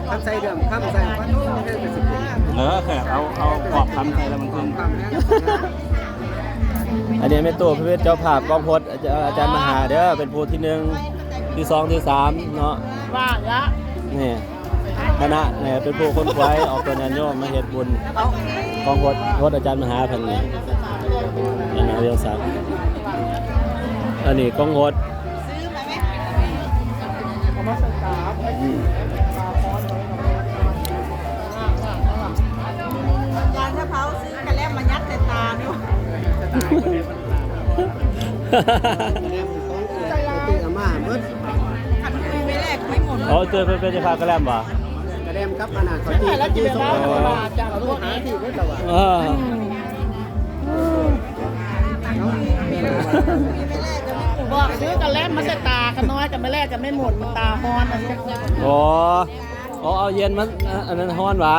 ຄັນໃສ່ເລື່ອງຄຳໃສ່ ປາໂທ້ ແຮງກະຊິເປັນ ເອີ ແຄ່ເອົາ ເອົາຂອບຄຳໃສ່ແລ້ວມັນຂຶ້ນ ຄຳແຮງ ອັນນີ້ແມ່ນໂຕເປັນເຈົ້າພາບກອງໂຫດ ອາຈານ ອາຈານມະຫາເດີ ເປັນຜູ້ທີໜຶ່ງ ທີສອງ ທີສາມເນາະ ວ່າລະ ນີ້ ຄະນະນີ້ເປັນຜູ້ຂົນຂວາຍອອກຕົນຍາດໂຍມມາເຮັດບຸນ ກອງໂຫດ ໂຫດອາຈານມະຫາເພິ່ນນີ້ ອັນນີ້ ອັນນີ້ກອງໂຫດ ອືມ ອາຈານສະເພົາຊື້ກະແລັມມາຍັດໃສ່ຕາເນາະ ກະແລັມຂອງເອື້ອຍ ເອື້ອຍອາມ່າເບິດ ຄັນຄືແມ່ແລກໄປໝົດ ອໍ ເຈີເພິ່ນເປັນເຈົ້າພາບກະແລັມບໍ່? ກະແລັມກັບອັນນັ້ນ ເຂົາຈີ່ ເຂົາຈີ່ສົ່ງມາ ອາຈານເອົາໂທດຫາທີ່ເບິດແລ້ວວ່າ ເອີ ບອກຊື້ກະແລັມມາໃສ່ຕາ ຂະນ້ອຍກະແມ່ແລກກະແມ່ໝົດ ຕາຮ້ອນ ອໍ ອໍ ເອົາເຢັນມາ ອັນນັ້ນຮ້ອນຫວາ?